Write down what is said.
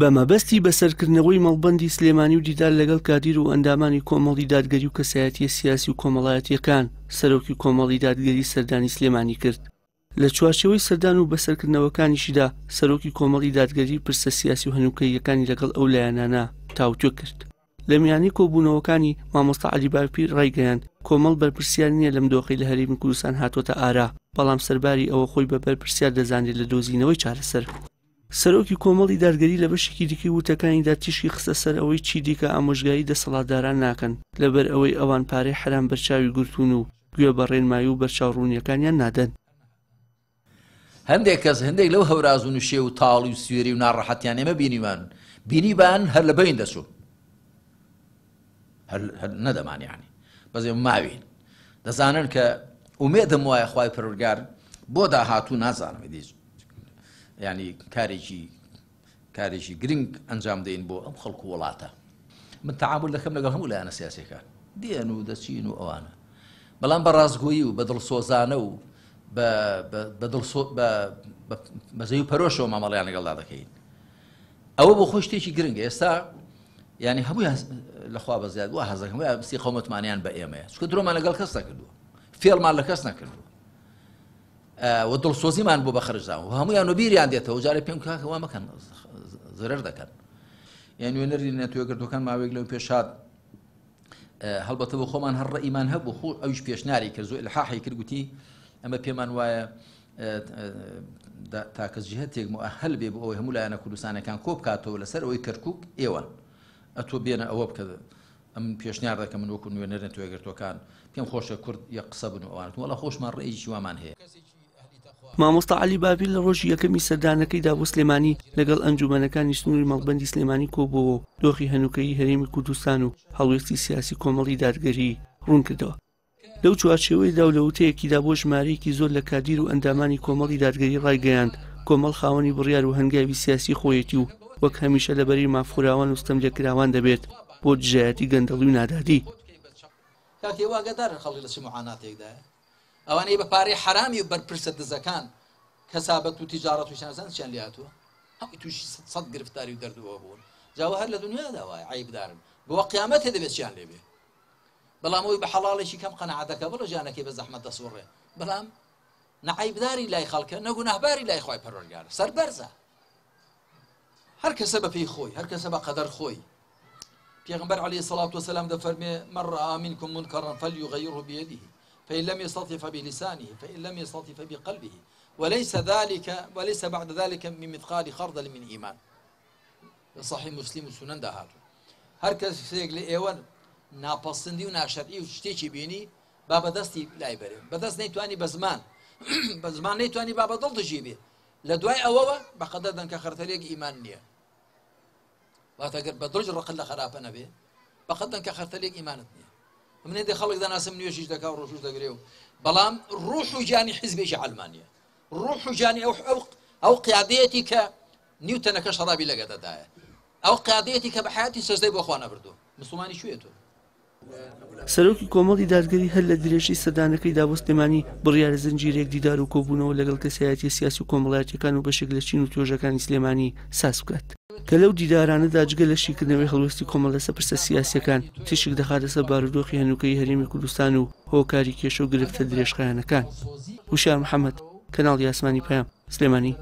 بە مەبەستی بەسەرکردنەوەی مەڵبەندی سلێمانی و دیدار لەگەڵ کادیر و ئەندامانی کۆمەڵی دادگەری و کەسایەتییە سیاسی و کۆمەڵایەتییەکان، سەرۆکی کۆمەڵی دادگەری سەردانی سلێمانی کرد. لە چوارچێوەی سەردان و بەسەرکردنەوەکانیشیدا سەرۆکی کۆمەڵی دادگەری پرسە سیاسی و هەنووکەییەکانی لەگەڵ ئەو لایەنانە تاوتوێ کرد. لە میانەی کۆبوونەوەکانی، مامۆستا عەلی باپیر ڕایگەیاند، کۆمەڵ بەرپرسیار نییە لەم دۆخەی لە هەرێمی کوردستان هاتۆتە ئارا، بەڵام سەرباری ئەوە خۆی بە بەرپرسیار دەزانێت لە دۆزینەوەی چارەسەر. سەرۆکی کۆمەڵی دادگەری لە بەشێکی دیکەی وتەکانیدا تیشکی خستە سەر ئەوەی چیدیکە ئامۆژگاری دەسەڵاتداران ناکەن، لەبەر ئەوەی ئەوان پارەی حەرام بەرچاوی گرتوون و گوێ بە ڕێنمایی و بەرچاوڕوونییەکانیان نادەن. هەندێک کەس هەندێک لەو هەوراز و نشێو و تاڵی و سوێری و ناڕەحەتیان ئێمە بینیمان بینیبان هەر لە بەین دەچوون هەر نەدەمان یعنی بەس ئێمە ماوین دەزانن کە ئومێدم وایە خوای پەروەردگار بۆ داهاتوو نازانم ئیدی ینی کارێکی کارێکی گرنگ ئەنجام دەین بۆ ئەم خەڵک و وڵاتە من تەعامل دەکەم لەگەڵ هەموو لایەنە سیاسەکان دێن و دەچین و ئەوانە بەڵام بە ڕاستگۆیی و بە دڵسۆزانە و بەزەی و پەرۆشەوە مامەڵیان لەگەڵدا دەکەین ئەوە بۆ خۆی شتێکی گرنگە ئێستا ینی هەموویان لەخوا بە زیاد وا هەزەکەم سی قەومەتمانیان بە ئێمەیە چکە درۆمان لەگەڵ کەس نەکردووە فێڵمان لە کەس نەکردووە و دڵسۆزیمان بۆ بە خەرج داوە هەموویان و بیریان دێتەوە جارێ پێم کاکە وا مەکەن زەرەر دەکەن یان نوێنەری نەتوێگرتوەکان ماوەیەک لەو پێشات هەڵبەتە بۆ خۆمان هەر ڕئیمان هەبوو خۆ ئەویش پێشناری کرد زۆر الحاحی کرد گوتی ئەمە پێمان وایە تاکە جهتێک مؤهل بێ بۆ ئەوەی هەموو لایەنە کوردستانەکان کۆ بکاتەوە لەسەر ئەوەی کەرکک ئێوەن ئەتۆ بێنە ئەوە بکە ئەمن پێشنیار دەکەم من وەکو نوێنەر نەتەوەیەکگرتووەکان پێم خۆشە کورد یەک قسە بن و ئەوانە وەڵا خۆشمان ڕێیەکی وامان هەیە. مامۆستا عەلی باپیر لە ڕۆژی یەکەمی سەردانەکەیدا بۆ سلێمانی لەگەڵ ئەنجوومەنەکانی سنووری مەڵبەندی سلێمانی کۆبووەوە و دۆخی هەنووکەیی هەرێمی کوردستان و هەڵوێستی سیاسی کۆمەڵی دادگەریی ڕوونکردەوە. لەو چوارچێوەیەدا و لە وتەیەکیدا بۆ ژمارەیەکی زۆر لە کادیر و ئەندامانی کۆمەڵی دادگەری ڕایگەیاند، کۆمەڵ خاوەنی بڕیار و هەنگاوی سیاسی خۆیەتی و وەک هەمیشە لە بەرەی مافخوراوان و ستەملێکراوان دەبێت بۆ دژایەتی گەندەڵی و نادادی. کاکە ئێوە ئاگادارن خەڵک لە چ موعاناتێکدایە؟ ئەوانەی بە پارەی حەرامی و بەرپرسە دزەکان کەسابەت و تیجاڕەت و شتان چیان لێ هاتووە؟ هەمووی تووشی سەد گرفتاری و دەرد و ئەوە بوون. جا ئەوە هەر لە دونیادا وایە عەیبدارن، بۆ قیامەتێ دەبێت چیان لێ بێ؟ بەڵام ئەوی بە حەڵاڵێکی کەم قەناعەت دەکا بەڵێ ژیانەکەی بە زەحمەت دەسوڕێ بەڵام نە عەیبداری لای خەڵکە نە گوناهباری لای خوای پەروەردگارە سەربەرزە هەر کەسە بە پێی خۆی هەر کەسە بە قەدەر خۆی پێغمبەر علیه الصلاة والسلام دەفەرمێ من رأى منكم منكرا فليغيره بيده فإن لم يستطع فبلسانه فإن لم يستطع فبقلبه وليس ذلك وليس بعد ذلك من مثقال خردل من إيمان لە صحیح مسلم و سنندا هاتووە هەر کەسێک لە ئێوە ناپەسندی و ناشەرعی و شتێکی بینی با بەدەستی لای بەرێ بەدەست نەیتوانی بە زمان بە زمان نەیتوانی با بە دڵ دژی بێ لە دوای ئەوەوە بە قەدەر دەنکە خەرتەلێک ئیمان نییە واتە گەر بە دڵ ڕقت لە خراپە نەبێ بە قەد دەنکە خەرتەلێک ئیمانت نییە من هەندێک خەڵک دەناسم نوێژیش دەکا و ڕۆژوش دەگرێ و بەڵام ڕوح و گیانی حیزبێکی عەلمانیە ڕوح و گیانی ئەو ئەو ئەو قیادەیەتی کە نیو تەنەکە شەڕابی لەگە دەدایە ئەو قیادەیەتی کە بە حەیاتی سەجدەی بۆ خوا نەبردووە مسوڵمانی کوێ تۆ؟ سەرۆکی کۆمەڵی دادگەری هەر لە درێژەی سەردانەکەیدا بۆ سلێمانی بڕیارە زنجیرەیەک دیدار و کۆبوونەوە لەگەڵ کەسایەتیە سیاسی و کۆمەڵایەتیەکان و بەشێک لە چین و توێژەکانی سلێمانی ساز بکات، کە لەو دیدارانەدا جگە لە شیکردنەوەی هەڵوێستی کۆمەڵ لەسەر پرسە سیاسیەکان، تیشک دەخاتە سەر بارودۆخی هەنووکەیی هەرێمی کوردستان و هۆکاری کێشە و گرفتە درێژخایەنەکان. وشیار محەمەد، کەناڵی ئاسمانی پەیام، سلێمانی.